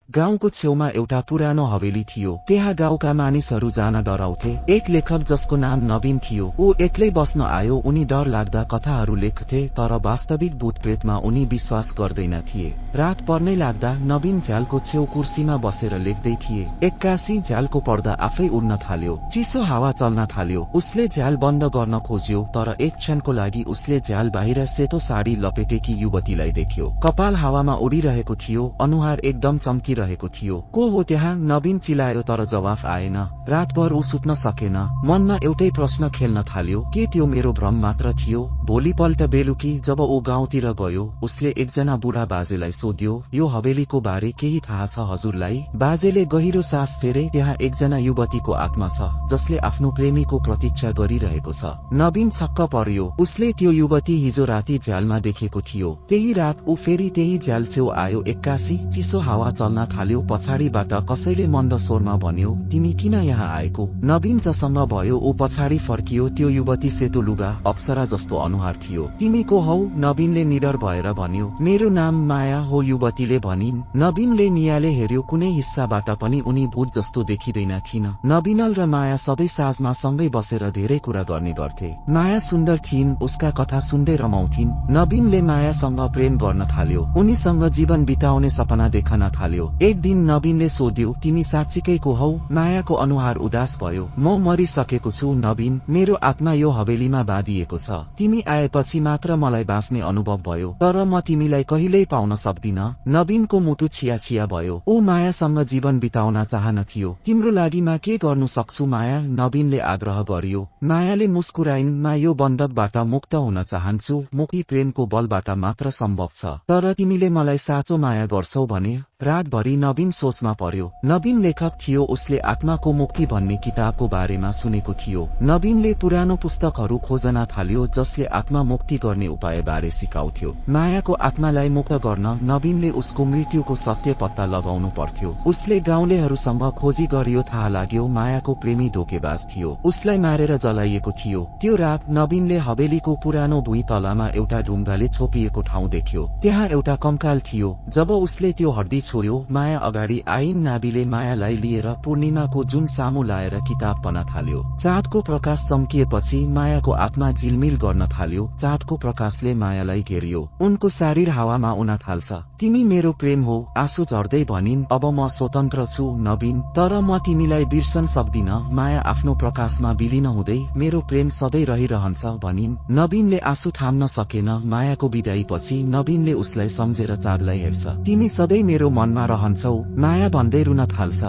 गाउँको छेउमा एउटा पुरानो हवेली थियो। त्यहाँ गाउँका मानिसहरू जान डराउँथे। एक लेखक जसको नाम नवीन थियो, ऊ एक्लै बस्न आयो। उनी डर लाग्दा कथाहरू लेख्थे, तर वास्तविक भूतप्रेतमा उनी विश्वास गर्दैन थिए। रात पर्नै लाग्दा नवीन झ्यालको छेउ कुर्सीमा बसेर लेख्दै थिए। एक्कासी झ्यालको पर्दा आफै उड्न थाल्यो। चिसो हावा चल्न थाल्यो। उसले झ्याल बन्द गर्न खोज्यो, तर एक क्षणको लागि उसले झ्याल बाहिर सेतो साडी लपेटेकी युवतीलाई देख्यो। कपाल हावामा उडिरहेको थियो, अनुहार एकदम चम्किरहेको थियो। को हो त्यहाँ? नवीन चिल्लायो, तर जवाफ आएन। रातभर ऊ सुत्न सकेन। मनमा एउटै प्रश्न खेल्न थाल्यो, के त्यो मेरो भ्रम मात्र थियो? भोलिपल्ट बेलुकी जब ऊ गाउँतिर गयो, उसले एकजना बुढा बाजेलाई सोध्यो, यो हवेलीको बारे केही थाहा छ हजुरलाई? बाजेले गहिरो सास फेरे। त्यहाँ एकजना युवतीको आत्मा छ, जसले आफ्नो प्रेमीको प्रतीक्षा गरिरहेको छ। नवीन छक्क पर्यो। उसले त्यो युवती हिजो राति झ्यालमा देखेको थियो। त्यही रात ऊ फेरि त्यही झ्याल छेउ आयो। एक्कासी चिसो हावा चल्न थाल्यो। पछाडिबाट कसैले मन्द स्वरमा भन्यो, तिमी किन यहाँ आएको? नवीन जसम्म भयो ऊ पछाडि फर्कियो। त्यो युवती सेतो लुगा, अप्सरा जस्तो अनुहार थियो। तिमी को हौ? नवीनले निडर भएर भन्यो। मेरो नाम माया हो, युवतीले भनिन्। नवीनले नियाले हेर्यो। कुनै हिस्साबाट पनि उनी भूत जस्तो देखिँदैन थिइन। नवीनल र माया सधैँ साँझमा सँगै बसेर धेरै कुरा गर्ने गर्थे। माया सुन्दर थिइन्, उसका कथा सुन्दै रमाउँथिन्। नवीनले मायासँग प्रेम गर्न थाल्यो। उनीसँग जीवन बिताउने सपना देख्न थाल्यो। एक दिन नवीनले सोध्यो, तिमी साँच्चीकै को हौ? मायाको अनुहार उदास भयो। म मरिसकेको छु नवीन, मेरो आत्मा यो हवेलीमा बाँधिएको छ। तिमी आएपछि मात्र मलाई बाँच्ने अनुभव भयो, तर म तिमीलाई कहिल्यै पाउन सक्दिन। नवीनको मुटु छिया भयो। ऊ मायासँग जीवन बिताउन चाहन्थ्यो। तिम्रो लागि म के गर्नु सक्छु माया? नवीनले आग्रह गर्यो। मायाले मुस्कुराइन्। म यो बन्धकबाट मुक्त हुन चाहन्छु। मुक्ति प्रेमको बलबाट मात्र सम्भव छ। तर तिमीले मलाई साँचो माया गर्छौ भने? रातभरि नवीन सोचमा पर्यो। नवीन लेखक थियो। उसले आत्माको मुक्ति भन्ने किताबको बारेमा सुनेको थियो। नवीनले पुरानो पुस्तकहरू खोज्न थाल्यो, जसले आत्मा मुक्ति गर्ने उपाय बारे सिकाउँथ्यो। मायाको आत्मालाई मुक्त गर्न नवीनले उसको मृत्युको सत्य पत्ता लगाउनु पर्थ्यो। उसले गाउँलेहरूसँग खोजी गरियो। थाहा लाग्यो मायाको प्रेमी धोकेबाज थियो। उसलाई मारेर जलाइएको थियो। त्यो रात नवीनले हवेलीको पुरानो भुइँ तलामा एउटा ढुङ्गाले छोपिएको ठाउँ देख्यो। त्यहाँ एउटा कंकाल थियो। जब उसले त्यो हड्डी छोड्यो, माया अगाडि आइन्। नाभीले मायालाई लिएर पूर्णिमाको जुन सामु लाएर किताब पढ्न थाल्यो। चाँदको प्रकाश चम्किएपछि मायाको आत्मा झिलमिल गर्न थाल्यो। चाँदको प्रकाशले मायालाई घेरियो। उनको शरीर हावामा उड्न थाल्छ। तिमी मेरो प्रेम हो, आँसु झर्दै भनिन्। अब म स्वतन्त्र छु नवीन, तर म तिमीलाई बिर्सन सक्दिन। माया आफ्नो प्रकाशमा विलीन हुँदै, मेरो प्रेम सधैँ रहिरहन्छ भनिन्। नवीनले आँसु थाम्न सकेन। मायाको बिदाईपछि नवीनले उसलाई सम्झेर चाँदलाई हेर्छ। तिमी सधैँ मेरो मनमा रहन्छौ, माया भन्दै रुन थाल्छ।